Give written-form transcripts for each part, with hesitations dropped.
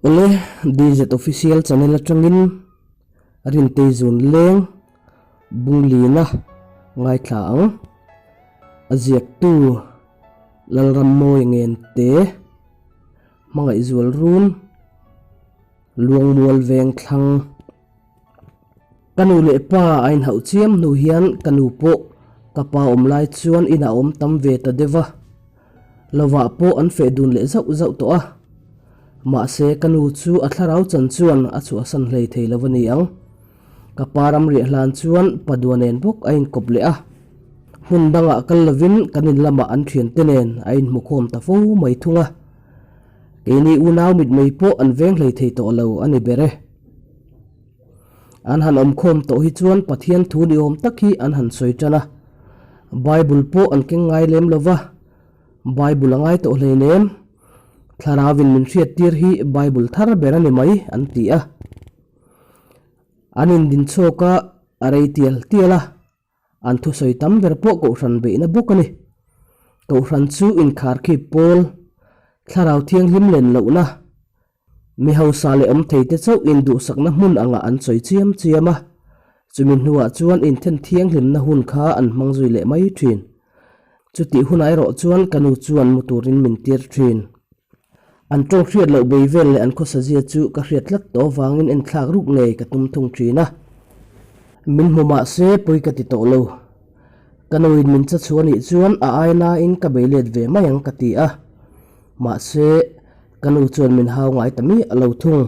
Awle, DZ Official channel atangin Rintei zun leng Bunglina ngaithla ang. A ziaktu Lalrammawi Ngente, Hmangaihzual Run, Luangmual Vengthlang. Ka nu leh pa a inhauh chiam hnu hian ka nu pawh ka pa awm lai chuan inah a awm tam ve ta deuh a, lovah pawh an feh dun leh zauh zauh tawh a. Mahse ka nu chu a thlarau chan chuan a chhuahsan hlei thei lo a ni ang. Ka pa ram riah hlan chuan pa dua nen bawk a inkawp leh a, hmun dangah kal lovin kan in lamah an thiante nen a inhmukhawm ta fo mai thung a. Keini unau mitmei pawh an veng hlei thei tawh lo a ni ber e. An han awmkhawm tawh hi chuan Pathian thu ni awm tak hi an han sawi tan a. Bible pawh an keng ngai lem lo va, Bible a ngai tawh hleinem. Thlarauvin min hriattir hi Bible thar ber a ni mai an ti a. An indinchhawk a, a rei tial tial a. An thusawi tam ber pawh Kohhran beihna bawk a ni. Kohhran chu inkharkhip pawl, thlarau thianghlim len lohna, mi hausa leh awm theite chauh induhsakna hmun angah an sawi chiam chiam a, chumi hnuah chuan inthen thianghlimna hun kha an hmang zui leh mai thin. Chutih hunah erawh chuan ka nu chuan mu turin min tir thin. An tawng hriat loh bei vel leh an khawsazia chu ka hriat tlat tawh avangin enthlak ruk ngei ka tum thung thin a. Min hmu mah se pawi ka ti tawh lo. Ka nuin min cha chhuah anih chuan a ainain ka bei let ve mai ang ka ti a. Mahse, ka nu chuan min hau ngai ta miah lo thung.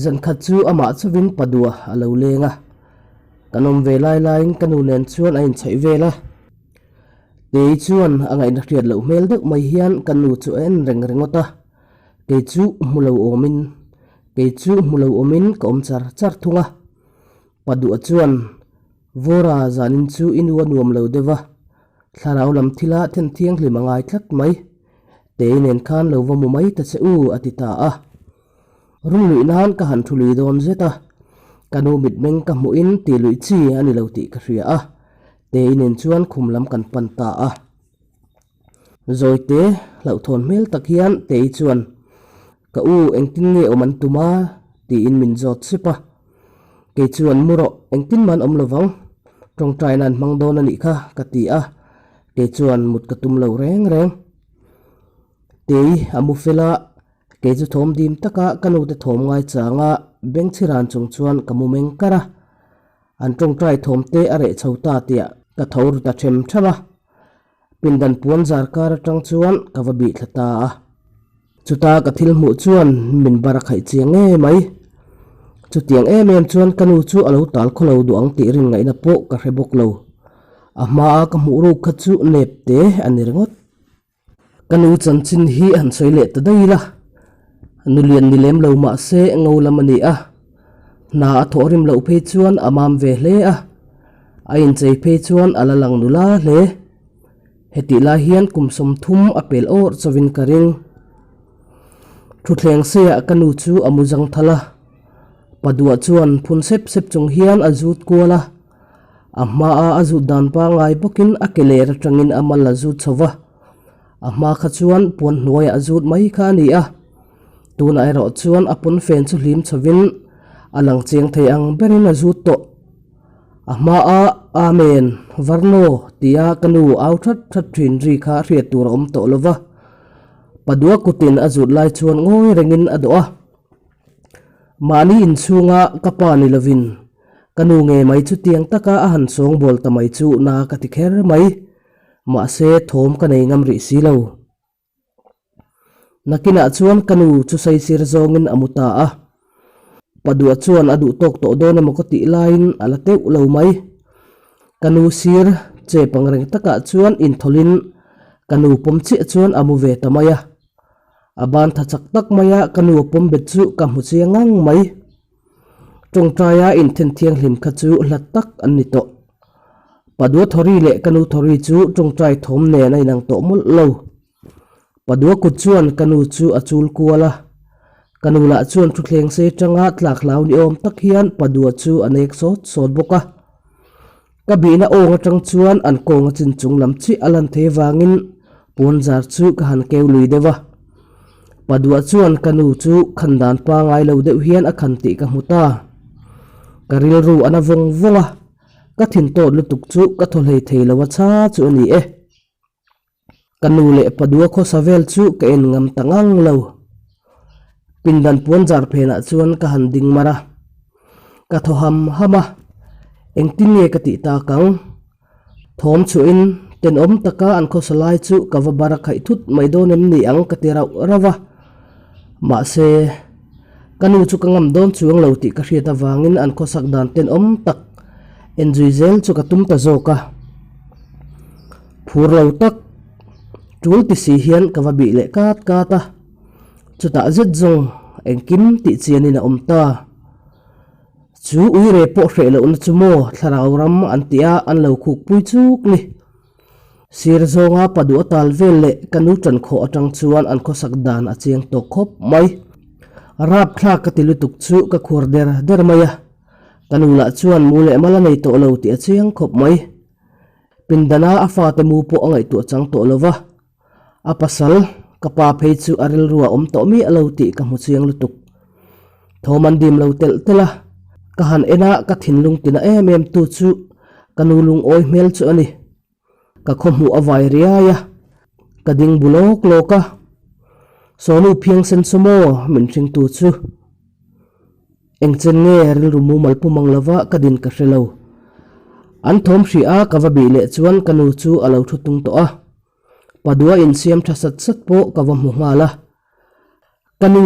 Zankhat chu amah chauhin Padua a lo leng a. Kan awm ve lai laiin ka nu nen chuan a inchhaih vel a. Kei chuan a ngaihna hriat loh hmel deuh mai hian ka nu chu a en reng ringawt a, kei chu hmu lo awmin kei chu hmu lo awmin ka awm char char thung a. Pa duh chuan Vawra zanin chu i nu a nuam lo deuh a, thlarau lam thila then thianghlim a ngai tlat mai. Tei nen khan lo va mu mai ta che u a ti ta a. Rum luih nan ka han thu lui dawn zet a, ka nu mitmeng ka hmuhin ti luih chi a ni lo tih ka hria a, Tei nen chuan khum lam kan pan ta a. Zawite hlauhthawn hmel tak hian Tei chuan, Ka u, engtin nge awm an tum a? tiin min zawt sep a. Kei chuan, Mu rawh, engtin man awm lovang, tawngtaina an hmang dawn a nih kha, ka ti a. Kei chuan mut ka tum lo reng reng. Tei a mu fel a, Kei chu thawm dim taka ka nute thawm ngai changa bengchhiran chung chuan ka mu meng kar a, an tawngtai thawm te a reh chho ta tiah ka tho ru ta them them a, pindan puan zar kar atang chuan ka va bih thla ta a. Chuta ka thil hmuh chuan min bar a khaih chiang ngei mai. Chutiang em em chuan ka nu chu a lo tal khaw lo duh ang tih rin ngaihna pawh ka hre bawk lo. A hmaa ka hmuh ruk kha chu nep te a ni ringawt. Ka nu chanchin hi han sawi leh ta daih ila, nulian ni lem lo mah se ngo lam a ni a, hna a thawh rim loh phei chuan a mam ve hle a, a inchei phei chuan a la lang nula hle. Hetih lai hian kum 30 a pel awrh chauhin ka ring. Thutthleng seiah ka nu chu a mu zang thal a, Paduah chuan phun sep sep chung hian a zut kual a. A hmaa a zut dan pangngai bawkin a ke ler atangin a mal a zut chho va, a hma kha chuan puan hnuaiah a zut mai kha a ni a, tunah erawh chuan a pawnfen chu hlim chhovin a lang chiang thei ang berin a zut tawh. A hmaa Amen, Varno tia ka nu au that that thin ri kha hriat tur a awm tawh lo va, Padua kutin a zut lai chuan ngawi rengin a dawh a. Mahni inchhunga ka pa ni lovin Ka nu nge mai chu tiang taka a han sawngbawl ta mai chu na ka ti kher mai. Mahse, thawm ka nei ngam rih si lo. Nakinah chuan ka nu chu saisir zawngin a mu ta a. Paduah chuan a duh tawk tawh dawn emaw ka tih laiin a la teuh lo mai. Ka nu sir che pangreng takah chuan inthawlhin ka nu pawm chiah chuan a mu ve ta mai a. A ban tha chak tak maia ka nu a pawm bet chu ka hmu chiang ngang mai. Tawngtaia inthen thianghlim kha chu hlat tak an ni tawh. Padua Thawri leh ka nu Thawri chu tawngtai thawm nen a inang tawh mawlh lo. Padua kut chuan ka nu chu a chul kual a, ka nu lah chuan thuthleng sei tanga tlak hlau ni awm tak hian Padua chu a nek sawt sawt bawk a. Ka bihna awng atang chuan an kawng a chin chung lam chiah a lan thei vangin puanzar chu ka han keu lui deuh a. Padua chuan ka nu chu khan dan pangai lo deuh hian a khan tih ka hmu ta. Ka rilru a na vawng vawng a, ka thin tawt lutuk chu ka thaw hlei thei lo a cha chu a ni e. Ka nu leh Padua khawsa vel chu ka en ngam ta ngang lo. Pindan puan zar phenah chuan ka han ding mar a, ka thaw ham ham a, engtin nge ka tih tak ang? Thawm chhuahin tenawm taka an khawsa lai chu ka va bar a khaih thut mai dawn em ni ang ka ti rauh rauh a. Mahse, ka nu chu ka ngam dawn chuang lo tih ka hriat avangin an khawsak dan tenawm tak enzui zel chu ka tum ta zawk a. Phur lo tak tul ti si hian ka va bih leh kat kat a, chutah zet zawng engkim tih chianin a awm ta. Chu uire pawh hreh lohna chu maw thlarau ram an tih a an lo khuk pui chuk ni. Sir zawnga pa duh a tal vel leh ka nu tan khawh atang chuan an khawsak dan a chiang tawk khawp mai. Rapthlak ka ti lutuk chu ka khuar der der mai a, ka nu lah chuan mu leh mal a nei tawh lo tih a chiang khawp mai. Pindana a fate mu pawh a ngaihtuah chang tawh lo va, a pasal ka pa phei chu a rilru a awm tawh miah lo tih ka hmu chiang lutuk. Thawm an dim lo telh telh a, ka han en a ka thinlung tina em em tu chu ka nu lungawi hmel chu a ni. Ka khawhmuh a vai riai a, ka ding bu lawk lawk a, Sawnu phiang sen saw maw min hringtu chu. Engchen nge rilru mumal pu mang lova ka din ka hre lo. An thawm hrih a ka va bih leh chuan ka nu chu a lo thu tung tawh a. Padua insiam tha sat sat pawh ka va hmu nghal a. Ka nu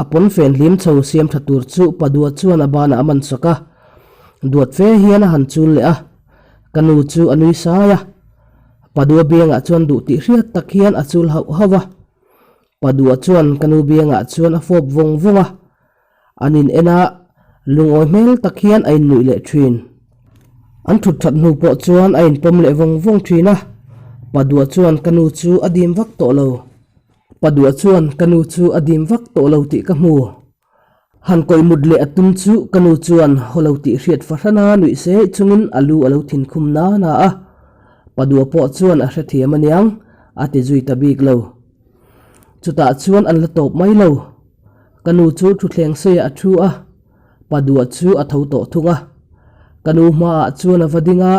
a pawn fen hlim chho siam tha tur chu Padua chuan a banah a man sak a. Duat fe hian a han chul leh a. Ka nu chu a nui sai a. Padua biangah chuan duh tih hriat tak hian a chul hauh hauh a. Padua chuan ka nu biangah chuan a fawp vawng vawng a. An in en a, lungawi hmel tak hian a innuih leh thin. An thut that hnu pawh chuan a inpawm leh vawng vawng thin a, Padua chuan ka nu chu a dim vak tawh lo. Padua chuan ka nu chu a dim vak tawh lo tih ka hmu. Han kawih mut leh a tum chu ka nu chuan haw lo tih hriat fahrana nuih se chungin a lu a lo thin khum na na a. Padua pawh chuan a hrethiam aniang, a ti zui ta bik lo. Chutah chuan an la tawp mai lo. Ka nu chu thutthleng seiah a thu a, pa duah chu a tho tawh thung a. Ka nu hmaah chuan a va ding a,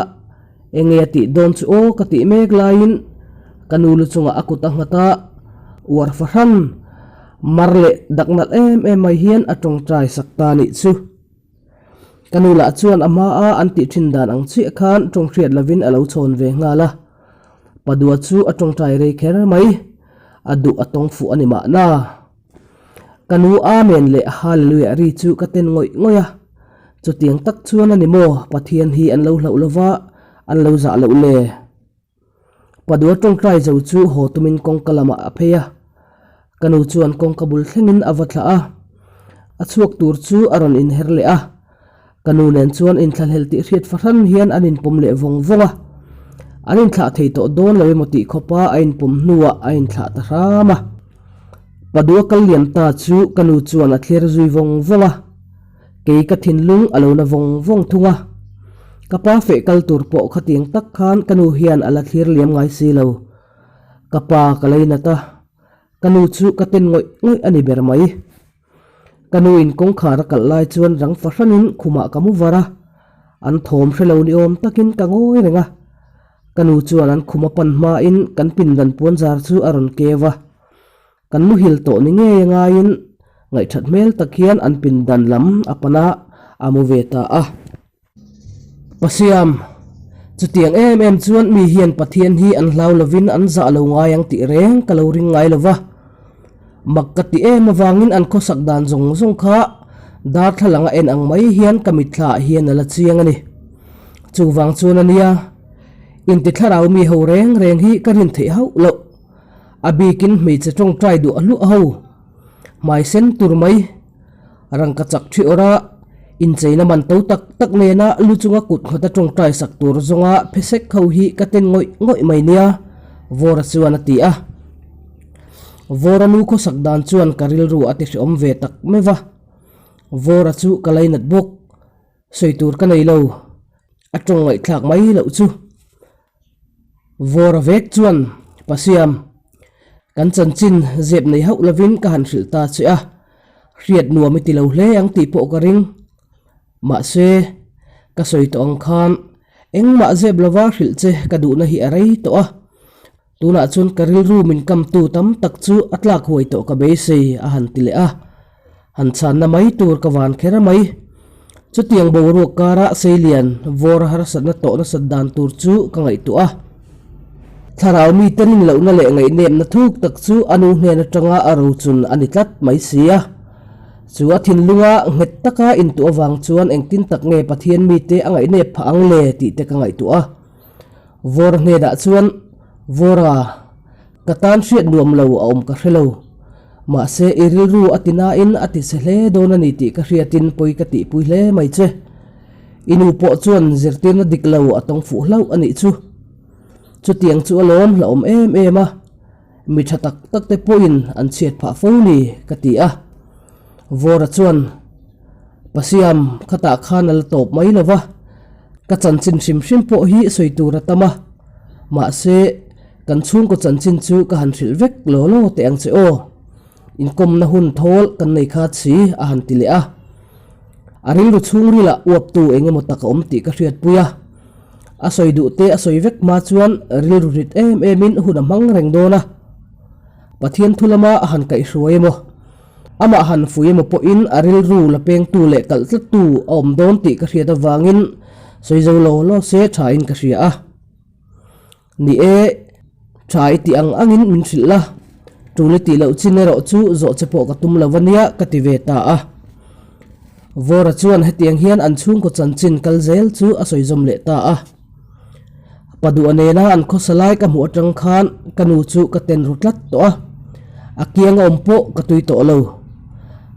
enge a tih dawn chu aw ka tih mek laiin ka nu lu chungah a kut a nghat a, uar fahran mar leh dak nalh em em mai hian a tawngtai sak ta nih chu. Ka nu lah chuan a hmaa an tih thin dan ang chiah khan tawng hriat lovin a lo chhawn ve nghal a. Padua chu a tawngtai rei kher mai, a duh a tawng fuh a ni mahna. Ka nu Amen leh Hallelujah ri chu ka ten ngawih ngawih a, chutiang tak chuan a ni maw Pathian hi an lo hlauh lova an lo zah loh le? Padua tawngtai zo chu haw tumin kawngka lamah a phei a, ka nu chuan kawngka bul thlengin a va thlah a, a chhuak tur chu a rawn inher leh a, Ka nu nen chuan inthlahlel tih hriat fahran hian an inpawm leh vawng vawng a, an inthlah thei tawh dawn lo emaw tih khawpa a inpawm hnuah a inthlah ta hram a. Padua kal liam ta chu ka nu chuan a thlir zui vawng vawng a, kei ka thinlung a lo na vawng vawng thung a. Ka pa feh kal tur pawh khatiang tak khan ka nu hian a la thlir liam ngai si lo. Ka pa ka leinat a, ka nu chu ka ten ngawih ngawih a ni ber mai. Ka nu in kawngkhar a kalh lai chuan rang fahranin khumah ka mu var a, an thawm hre lo ni awm takin ka ngawi reng a. Ka nu chuan an khum a pan hmain kan pindan puan zar chu a rawn keu a, kan muhil tawh ni ngei a ngaiin ngaihthat hmel tak hian an pindan lam a pan a, a mu ve ta a. Pasiam, Chutiang em em chuan mi hian Pathian hi an hlau lovin an zah lo ngai ang tih reng ka lo ring ngai lo va. Mak ka ti em avangin an khawsak dan zawng zawng kha darthlalang a en ang mai hian ka mitthla ah hian a la chiang a ni. Chuvang chuan a nia, intithlarau mi ho reng reng hi ka rin theih hauh loh. A bikin hmeichhe tawngtai duah hluah ho, hmai sen tur mai. Rangka chak thi awrh a, incheina man to tak tak nena lu chunga kut nghata tawngtai sak tur zawnga phesek ho hi ka ten ngawih ngawih mai nia, Vawra chuan a ti a. Vawra nu khawsak dan chuan ka rilru a ti hrehawm ve tak meuh va. Vawra chu ka lainat bawk, sawi tur ka nei lo, a tawng ngaihthlak mai loh chu. Vawra vek chuan, Pasiam. Kan chanchin zep nei hauh lovin ka han hrilh ta che a, hriat nuam i ti lo hle ang tih pawh ka ring. Mahse, ka sawi tawh ang khan engmah zep lova hrilh che ka duhna hi a rei tawh a, tunah chuan ka rilru min kamtu tam tak chu a tlak huai tawh ka beisei a han ti leh a, han chhanna mai tur ka van kher mai. Chutiang boruak kara Seilian vawr harsatna tawh nasat dan tur chu ka ngaihtuah a. Thlarau mite rin lohna leh ngaihnepna thuk tak chu a nu hnen atanga a rochun a ni tlat mai si a. Chu a thinlunga nghet taka intuah avang chuan engtin tak nge Pathian mite a ngaihnep phah ang le tih te ka ngaihtuah a. Vawra hnenah chuan, Vawra, ka tan hriat nuam lo a awm ka hre lo. Mahse i rilru a ti nain a ti che hle dawn a ni tih ka hriatin pawi ka tihpui hle mai che. I nu pawh chuan zirtirna dik lo a tawng fuh hlauh a nih chu. Chutiang chu a lawm hlauhawm em em a. Mi tha tak tak te pawhin an chhiat phah fo ni, ka ti a. Vawra chuan, Pasiam, khatah khan a la tawp mai lo va, ka chanchin hrim hrim pawh hi sawi tur a tam a. Mahse, kan chhungkaw chanchin chu ka han hrilh vek law law teh ang che aw. Inkawmna hun thawl kan nei khat si, a han ti leh a. A rilru chhungrilah uaptu eng emaw tak a awm tih ka hriatpui a. A sawi duh te a sawi vek hma chuan rilru rit em emin hun a hmang reng dawn a. Pathian thu lama a han kaihhruai emaw, amah han fui emaw pawhin a rilru la pengtu leh kalh tlattu a awm dawn tih ka hriat avangin sawi zo law law se thain ka hria a. Ni e, tha i tih ang angin min hrilh la, tul i tih loh chin erawh chu zawh che pawh ka tum lo a nia ka ti ve ta a. Vawra chuan hetiang hian an chhungkaw chanchin kal zel chu a sawi zawm leh ta a. Paduah nena an khawsa lai ka hmuh atang khan ka nu chu ka ten ru tlat tawh a, a kiang a awm pawh ka tui tawh lo.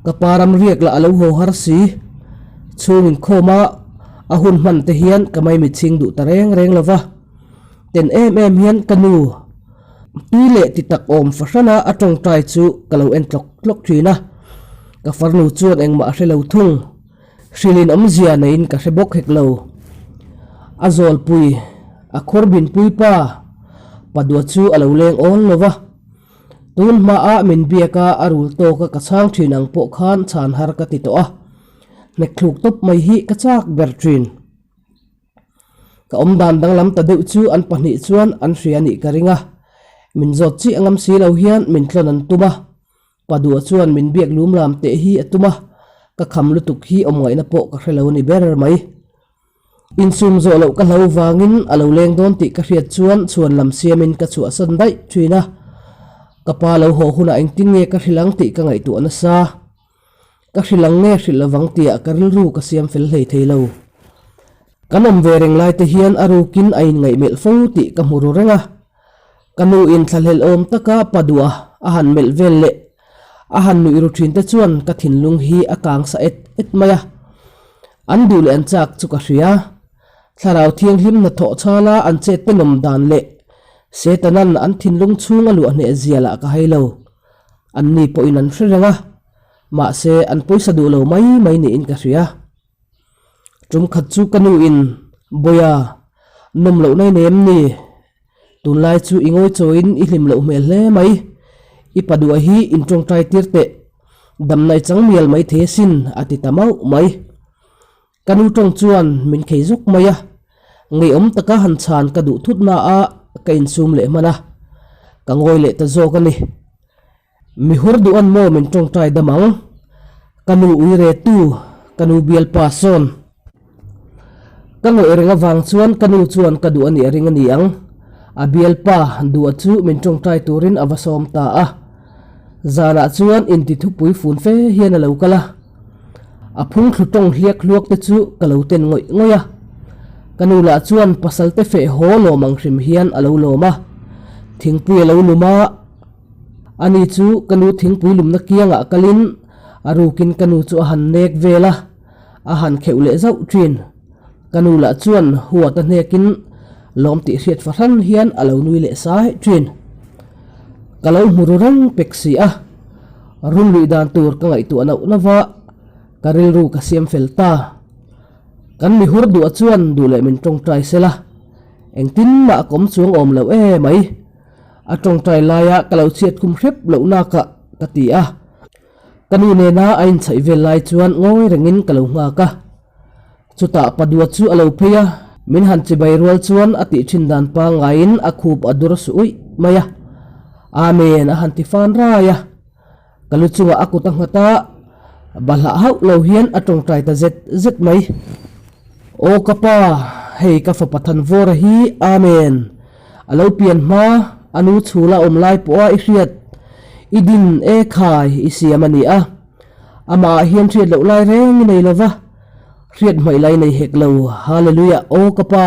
Ka pa ram riak lah a lo haw har si. Chhung inkhawma a hun hman te hian ka maimit chhing duh ta reng reng lo va. Ten em em hian ka nu tui leh ti tak awm fahrana a tawngtai chu ka lo en tlawk tlawk thin a, ka farnu chuan engmah a hre lo thung. Hrilhin awmzia neiin ka hre bawk hek lo. A zawlpui, a khawr binpui pa, Padua chu a lo leng awl lo va. Tun hmaah min biak a, a rul tawka ka chhang thin ang pawh khan chhan har ka ti tawh a. Hnek thluk tawp mai hi ka chak ber thin. Ka awm dan danglam ta deuh chu an pahnih chuan an hria nih ka ring a, min zawt chiah ngam si lo hian min tlawn an tum a, Padua chuan min biak lum lam teh hi a tum a, ka kham lutuk hi awm ngaihna pawh ka hre lo a ni ber mai. Insum zawh loh ka hlo vangin a lo leng dawn tih ka hriat chuan chhuan lam siamin ka chhuahsan daih thin a, ka pa lo haw hunah engtin nge ka hrilh ang tih ka ngaihtuah nasa. Ka hrilh ang nge hrilh lovang tiah ka rilru ka siam fel hlei thei lo. Kan awm ve reng lai te hian a rukin a inngaih melh fo tih ka hmu ru reng a. Ka nu in thlahlel awm taka pa duah a han melh vel leh a han nuih ru thin te chuan ka thinlung hi a kang sa et et mai a. An duh leh an chak chu ka hria. Thlarau thianghlim hnathawh chhala an chet tenawm dan leh Setanan an thinlung chhung a luah hneh zia lah ka hai lo. Anni pawhin an hre reng a. Mahse, an pawisa duh lo mai mai niin ka hria. Tum khat chu ka nu in, Bawia, nawm loh nai nei em ni? Tunlai chu i ngawi chawiin i hlim loh hmel hle mai. I pa duah hi in tawngtai tir teh. Damna i chang mial mai thei asin, a ti ta mauh mai. Ka nu tawng chuan min khei zawk mai a, ngeiawm taka han chhan ka duh thut naah ka insum leh hman a, ka ngawi leh ta zawk a ni. Mi hur duh an maw min tawngtai dam ang? Ka nu ui re tu, ka nu bialpa sawn. Ka ngawih reng avang chuan ka nu chuan ka duh a nih a ring a ni ang. A bialpa duh chu min tawngtai turin a va sawm ta a. Zanah chuan inti thupui fun fe hian a lo kal a. A phung thlu tawng hliak hluak te chu ka lo ten ngawih ngawih a. Ka nu lah chuan pasal te feh haw lawm ang hrim hian a lo lawm a. Thingpui a lo lum a. Ani chu ka nu thingpui lumna kiangah kalin a rukin ka nu chu a han nek vel a, a han kheuh leh zauh thin. Ka nu lah chuan huat a hnekin lawm tih hriat fahran hian a lo nui leh sai thin. Ka lo hmu ru reng pek si a, runluih dan tur ka ngaihtuah nauh nauh va, ka rilru ka siam fel ta. Kan mi hur duah chuan duh leh min tawngtai sela, engtin mah ka awm chuang awm lo e mai. A tawngtai laia ka lo chhiat khum hrep loh nakah ka ti a. Ka nu nena a inchhaih vel lai chuan ngawi rengin ka lo nghak a. Chutah Padua chu a lo phei a, min han chibai rual chuan a tih thin dan pangaiin a khup a dur su uih mai a. Amen a han ti fan rai a. Ka lu chungah a kut a nghat a, bahlah hauh lo hian a tawngtai ta zet zet mai. Aw ka pa, hei ka fapa Thanvawra hi, Amen. A lo pian hma, a nu chhula awm lai pawha i hriat, i din e khai i siam a ni a. Amah ah hian hriat loh lai reng i nei lo va, hriat hmaih lai nei hek lo, Hallelujah, aw ka pa.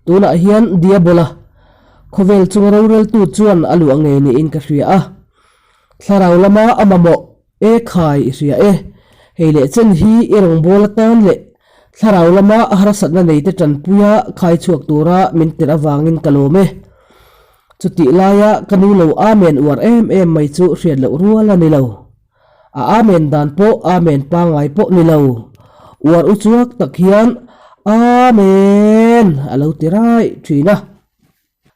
Tunah hian Diabola, khawvel chunga roreltu chuan a luah ngei niin ka hria a. Thlarau lama a mamawh e khai i hria e. Hei leh chen hi i rawngbâwl atan leh thlarau lama a harsatna neite ṭanpuia khai chhuak tura min tirh avangin ka lawm e. Chutih laia ka nu lo Amen uar em em mai chu hriat loh rual a ni lo. A Amen dan pawh Amen pangngai pawh ni lo. Uar uchuak tak hian Amen a lo ti raih thin a.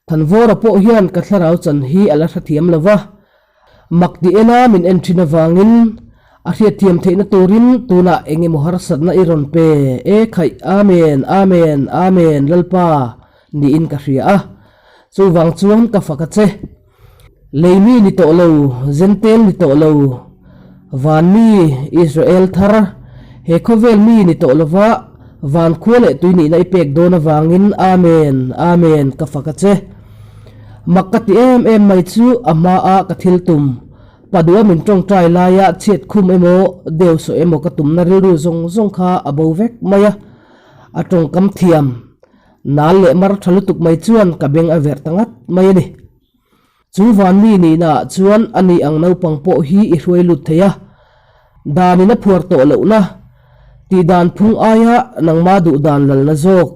Thanvawra pawh hian ka thlarau chan hi a la hrethiam lo va, mak ti ena min en thin avangin a hriatthiam theihna turin tunah eng emaw harsatna i rawn pe e khaih Amen, Amen, Amen Lalpa niin ka hria a. Chuvang chuan ka fak a che. Lei mi ni tawh lo, Zentel ni tawh lo, van mi, Israel thar, he khawvel mi ni tawh lova van khua leh tui nihna i pek dawn avangin Amen, Amen ka fak a che. Mak ka ti em em mai chu a hmaa ka thil tum, Padua min tawngtai laia chhiat khum emaw, deu sawh emaw ka tumna rilru zawng zawng kha a bo vek mai a, a tawngkam thiam. Nal leh mar tha lutuk mai chuan ka beng a verh ta ngat mai a ni. Chu vanmi nihna ah chuan a ni ang naupang pawh hi i hruai lut thei a, danin a phuar tawh lohna, tih dan phung aia nangma duh dan lalna zawk,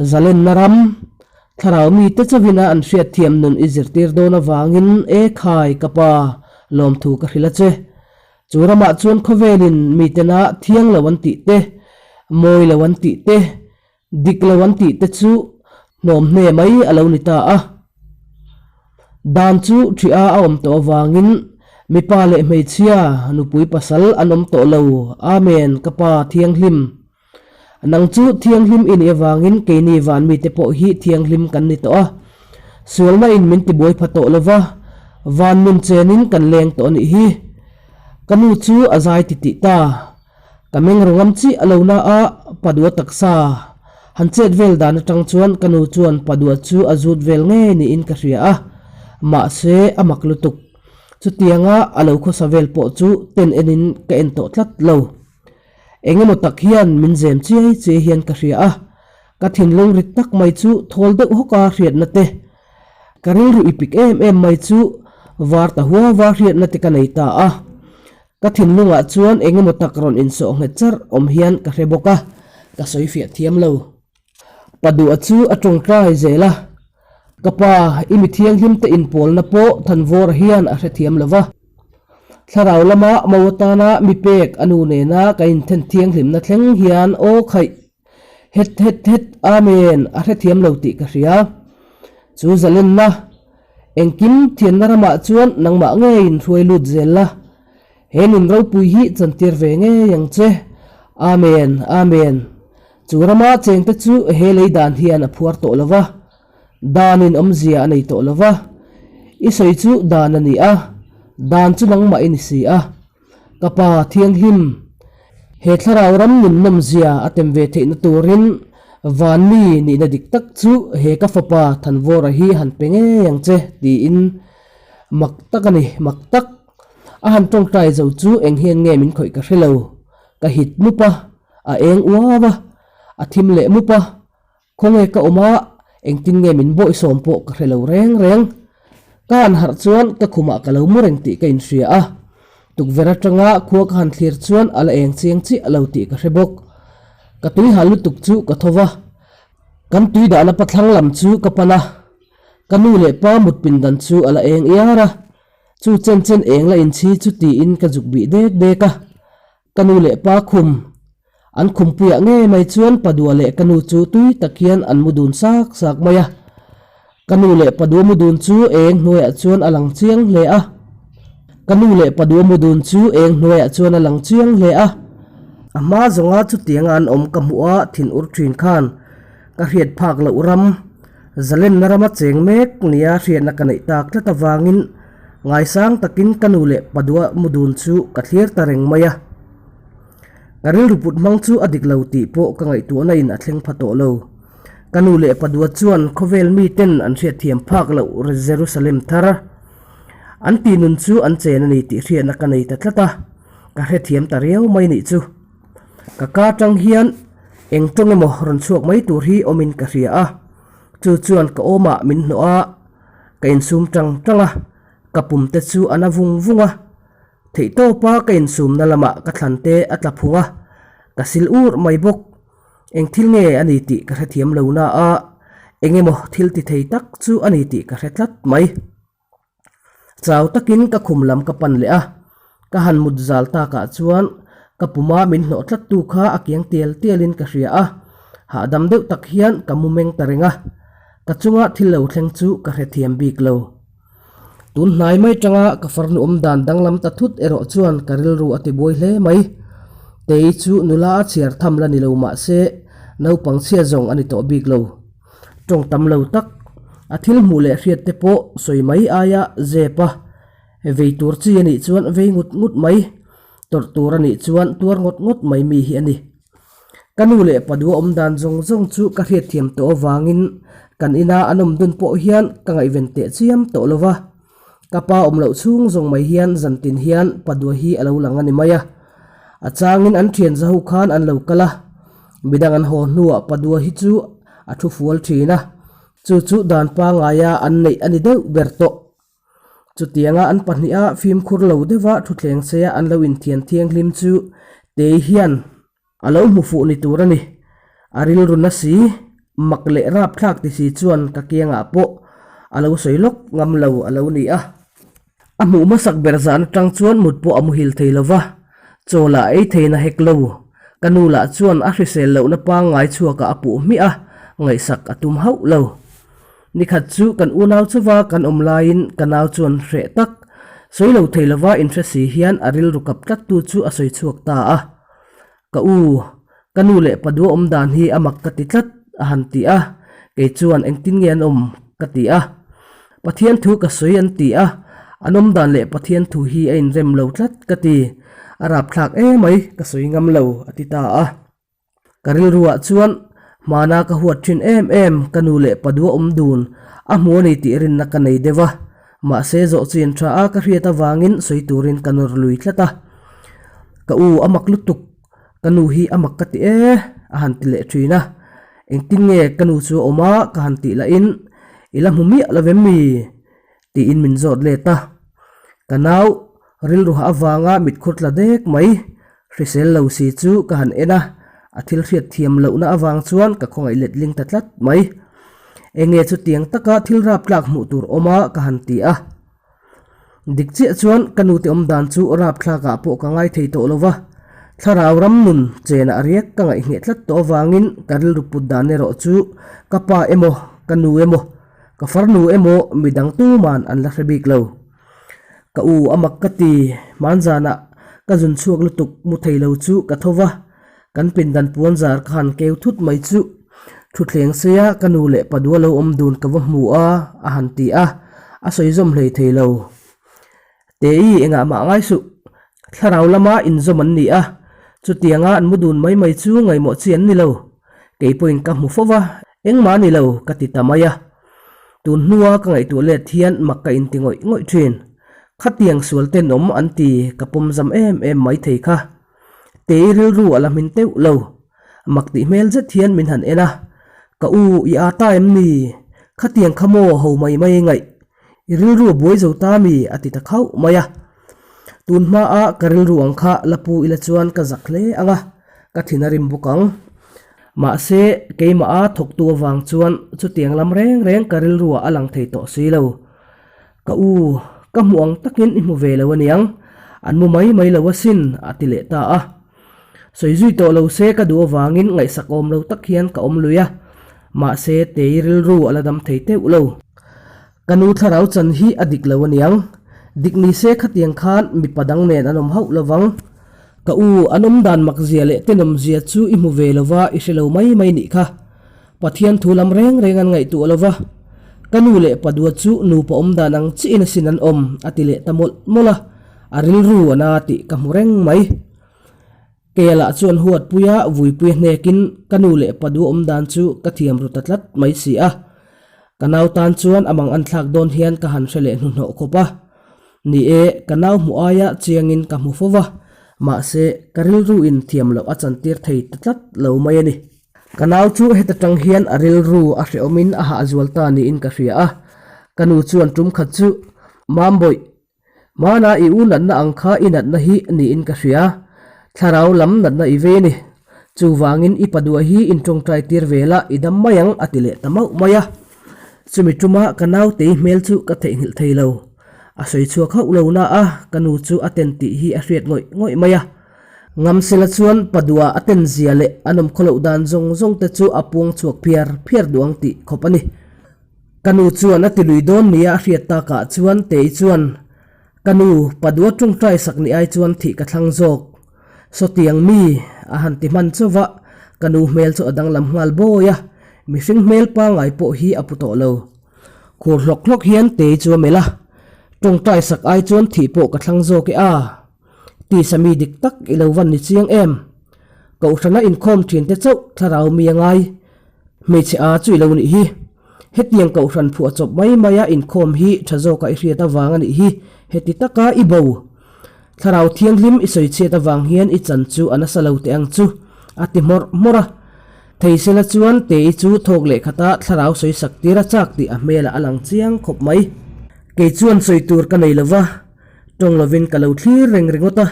zalenna ram, thlarau mite chauhin a an hriatthiam nun i zirtir dawn avangin e khai ka pa lawmthu ka hrilh a che. Chu ramah chuan khawvelin mitena thiang lo an tih te, mawi lo an tih te, Dik lo an tih te chu hnawm hne mai a lo ni ta a. Dan chu ṭhi a a awm tawh avangin mipa leh hmeichhia, nupui pasal an awm tawh lo. Amen, ka Pa Thianghlim. Nang chu thianghlim i nih avangin keini van mite pawh hi thianghlim kan ni tawh a. Sualna in min tibuai pha tawh lo va, van nun chenin kan leng tawh a nih hi. Ka nu chu a zai titih ta. Ka meng rawngam chiah a lo na a, Padua taksa han chet vel dan atang chuan ka nu chuan Padua chu a zut vel ngei niin ka hria a, mahse a mak lutuk. Chutianga a lo khawsa vel pawh chu ten enin ka en tawh tlat lo. Eng emaw tak hian min zem chiai chiai hian ka hria a, ka thinlung rit tak mai chu thawl deuh hawka hriatna te, ka rilru ipik em em mai chu var ta huava hriatna te ka nei ta a. Ka thinlungah chuan eng emaw tak rawn insawh nghet charh awm hian ka hre bawk a, ka sawi fiah thiam lo. Pa duh a chu a tawngtai zel a, Ka pa, i mi thianghlim te inpawlna pawh Thanvawra hian a hre thiam lo va. Thlarau lama mo atana mi pek a nu nena ka inthen thianghlimna thleng hian aw khaih het het het Amen a hre thiam lo tih ka hria. Chu zalenna Engkim thianna ramah chuan nangmah ngeiin hruai lut zel la, he nun ropui hi chantir ve ngei ang che. Amen, Amen. Chu rama chengte chu he lei dan hian a phuar tawh lo va, danin awmzia a nei tawh lo va. I sawi chu dan a ni a, dan chu nangmah i ni si a. Ka Pa Thianghlim, he thlarau ram nun nawmzia a tem ve theihna turin van mi nihna dik tak chu he ka fapa Thanvawra hi han pe ngei ang che tiin mak tak a ni, mak tak. A han tawngtai zo chu eng hian nge min khawih ka hre lo. Ka hit mup a, a eng uau a, a thim leh mup a, Khawnge ka awm a, engtin nge min bawihsawm pawh ka hre lo reng reng. Ka han harh chuan ka khumah ka lo mu reng tih ka inhria a. Tukverh atanga khua ka han thlir chuan a la eng chiang chiah lo tih ka hre bawk. Ka tui hal lutuk chu ka tho va. Kan tui dahna pathlang lam chu ka pan a. Ka nu leh pa mut pindan chu a la eng iar a. Chu chen chen eng la inchhi chu tiin ka zuk bih dek dek a. Ka nu leh pa khum An khumpuiah ngei mai chuan Padua leh ka nu chu tui tak hian an mu dun sak sak mai a. Ka nu leh pa duamu dun chu eng hnuaiah chuan a lang chiang hle a. Ka nu leh pa duamu dun chu eng hnuaiah chuan a lang chiang hle a. A hma zawnga chutianga an awm ka hmuh a thin ur thin khan ka hriat phak loh ram, zalenna rama cheng mek nia hriatna ka neih tak tlat avangin ngaisang takin ka nu leh pa duamu dun chu ka thlir ta reng mai a. Ka rilru put hmang chu a dik lo tih pawh ka ngaihtuahna in a thleng pha tawh lo. Ka nu leh pa duat chuan khawvel miten an hriatthiam phak loh Jerusalem thar an tih nun chu an chen a ni tih hriatna ka nei ta tlat a, ka hrethiam ta riau mai nih chu. Ka ka tang hian eng tawng emaw rawn chhuak mai tur hi awmin ka hria a, chu chuan ka awmah min hnawh a, ka insum tang tang a, ka pum te chu a na vung vung a, theihtawpa ka insumna lamah ka thlan te a tla phung a, ka sil ur mai bawk. Eng thil nge a ni tih ka hrethiam lo na a, eng emaw thil ti thei tak chu a ni tih ka hre tlat mai. Chau takin ka khum lam ka pan leh a, ka han mut zal takah chuan ka puma min hnawh tlattu kha a kiang tial tialin ka hria a, hahdam deuh tak hian ka mu meng ta reng a, ka chunga thil lo thleng chu ka hrethiam bik lo. Tun hnai mai tanga ka farnu awm dan danglam ta thut erawh chuan ka rilru a ti buai hle mai. Tei chu nula a chhiar tham la ni lo mah se naupang chhia zawng a ni tawh bik lo. Tawng tam lo tak, a thil hmuh leh hriat te pawh sawi mai aia zep a, vei tur chi a nih chuan vei ngut ngut mai, tawrh tur a nih chuan tuar ngawt ngawt mai mi hi a ni. Ka nu leh pa dua awm dan zawng zawng chu ka hriatthiam tawh avangin kan ina an awm dun pawh hian ka ngaihven teh chiam tawh lo va. Ka pa awm loh chhung zawng mai hian zantin hian pa dua hi a lo lang a ni mai a. A changin an thian zaho khan an lo kal a, midang an haw hnuah pa dua hi chu a thu fual thin a, chu chu dan pangaia an neih a ni deuh ber tawh. Chutianga an pahniha fimkhur lo deuha thutthleng seia an lo inthian thianghlim chu Tei hian a lo hmu fuh ni tur a ni. A rilru na si, mak leh rapthlak ti si chuan ka kiangah pawh a lo sawi lawk ngam lo a lo ni a. A hmuh hmasak ber zan atang chuan mut pawh a muhil thei lo va, chaw lah ei thei na hek lo. Ka nu lah chuan a hrisel lohna pangngai chhuakah a puh hmiah a, ngaihsak a tum hauh lo. Nikhat chu kan unau chauva kan awm laiin ka nau chuan hreh tak, sawi lo thei lova inhre si hian a rilru kap tlattu chu a sawi chhuak ta a. Ka u, ka nu leh pa dua awm dan hi a mak ka ti tlat, a han ti a, kei chuan engtin nge an awm ka ti a. Pathian thu ka sawi an ti a, an awm dan leh Pathian thu hi a inrem lo tlat ka ti, a rapthlak emai ka sawi ngam lo, a ti ta a. Ka rilruah chuan hmana ka huat thin em em ka nu leh pa dua awm dun a hmu a ni tih rinna ka nei deuh a, mahse zawh chin tha a ka hriat avangin sawi turin ka nawr lui tlat a. Ka u a mak lutuk, ka nu hi a mak ka ti e a han ti leh thin a, engtin nge ka nu chu a awm a ka han tih lahin i la hmu miah lo em mi? Tiin min zawt let a, ka nau rilru hah avanga mitkhur tla dek mai, hrisel lo si chu ka han en a, a thil hriat thiam lohna avang chuan ka khawngaih let ling ta tlat mai. Enge chutiang taka thil rap tlak hmuh tur awm a ka han ti a. Dik chiah chuan ka nute awm dan chu rap thlakah pawh ka ngai thei tawh lo va, thlarau ram nun chenah riak ka ngaihngheh tlat tawh avangin ka rilru put dan erawh chu ka pa emaw ka nu emaw Ka farnu emaw midang tuman an la hre bik lo. Ka u a mak ka ti, hmanzanah ka zun chhuak lutuk mu thei lo chu ka tho va, kan pindan puan zar ka han keu thut mai chu thutthleng seia ka nu leh pa dua lo awm dun ka va hmu a, a han ti a, a sawi zawm hlei thei lo. Tei engah mah ngai suh. Thlarau lama inzawm an ni a, chutianga an mu dun mai mai chu ngaihmawh chi an ni lo. Kei pawhin ka hmu fo va, engmah a ni lo ka ti ta mai a. Tun hnua ka ngaihtuah let hian mak ka inti ngawih ngawih thin. Khatiang sual tenawm an ti ka pawm zam em em mai thei kha. Tei rilru a la hmin teuh lo. Mak tih hmel zet hian min han en a, Ka u, i â ta em ni? Khatiang kha maw ho mai mai ngaih I rilru a buai zo ta mi? a ti ta khauh mai a. Tun hmaa ka rilru ang kha la pu ila chuan ka zak hle ang a, ka thin a rim bawk ang. Mahse, keimaha thawktu avang chuan chutiang lam reng reng ka rilruah a lang thei tawh si lo. Ka u, ka hmuh ang takin i hmu ve lo aniang, an mu mai mai lo asin, a ti leh ta a. Sawi zui tawh lo se ka duh avangin ngaihsak awm lo tak hian ka awm lui a, mahse Tei rilru a la dam thei teuh lo. Ka nu thlarau chan hi a dik lo aniang. Dik ni se khatiang khan mipa dang nen an awm hauh lovang. Ka u, an awm dan mak zia leh tenawm zia chu i hmu ve lova i hre lo mai mai nih kha. Pathian thu lam reng reng an ngaihtuah lova. Ka nu leh padua chu nupa awm dan ang chiah in asin an awm a ti leh ta mawlh mawlh a, a rilru a na tih ka hmu reng mai. Keialah chuan huatpuia vuipuia hnekin ka nu leh pa duh awm dan chu ka thiam ru ta tlat mai si a. Ka nau tan chuan a mang an thlak dawn hian ka han hre leh hnuhnawh khawp a. Ni e, ka nau hmuh aia chiangin ka hmu fo va, mahse ka rilruin thiam loh a chantir thei ta tlat lo mai a ni. Ka nau chu heta tang hian a rilru a hrehawmin a hahzual ta niin ka hria a. Ka nu chuan tum khat chu, Mambawih, Hmana i u natna ang kha i natna hi niin ka hria. Thlarau lam natna i vei a ni. Chuvangin i paduah hi in tawngtai tir ve la i dam mai ang a ti leh ta mauh mai a. Chumi tuma ka nautei hmel chu ka theihnghilh thei lo. A sawi chhuak hauh lo na a, ka nu chu a ten tih hi a hriat ngawih ngawih mai a. Ngamsela chuan paduah a ten zia leh a nawmkhaw loh dan zawng zawng te chu a puang chhuak phiar phiar duh ang tih khawp a ni. Ka nu chuan a ti lui dawn nia a hriat takah chuan Tei chuan, Ka nu, Padua tawngtai sak ni ai chuan thih ka thlang zawk. Sawtiang mi, a han ti hman chauh va, ka nu hmel chu a danglam nghal bawi a, mihring hmel pangai pawh hi a pu tawh lo. Khur hlawk hlawk hian Tei chu a melh a, Tawngtai sak ai chuan thih pawh ka thlang zawk e a, tisa mi dik tak i lo van ni chiang em? Kohhrana inkhawm thinte chauh thlarau mi a ngai. Hmeichhe a chu i lo nih hi. Hetiang kohhran phuah chawp mai maia inkhawm hi tha zawka i hriat avang a nih hi. Heti taka i bo. Thlarau thianghlim i sawi chhiat avang hian i chan chu a nasa lo teh ang chu, a ti hmawrh hmawrh a. Theisela chuan Tei chu thawk leh khata thlarau sawi sak tir a chak tih a hmelah a lang chiang khawp mai. Kei chuan sawi tur ka nei lova, tawng lovin ka lo thlir reng ringawt a.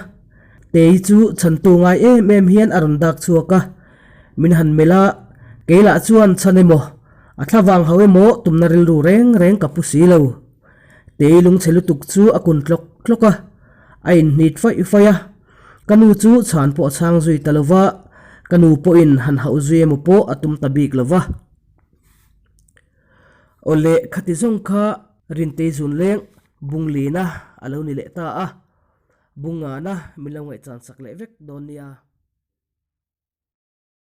Tei chu chhantu ngai em em hian a rawn dak chhuak a. Min han melh a, kei lah chuan chhan emaw, a thla vang hauh emaw tumna rilru reng reng ka pu si lo. Tei lungchhe lutuk chu a kun tlawk tlawk a, a inhnit faih faih a. Ka nu chu chhan pawh a chhang zui ta lo va, ka nu pawhin han hauh zui emaw pawh a tum ta bik lo va. Awle, khati zawng kha Rintei zun leng Bunglina a lo ni leh ta a, Bungana min lo ngaihchan sak leh vek dawn nia.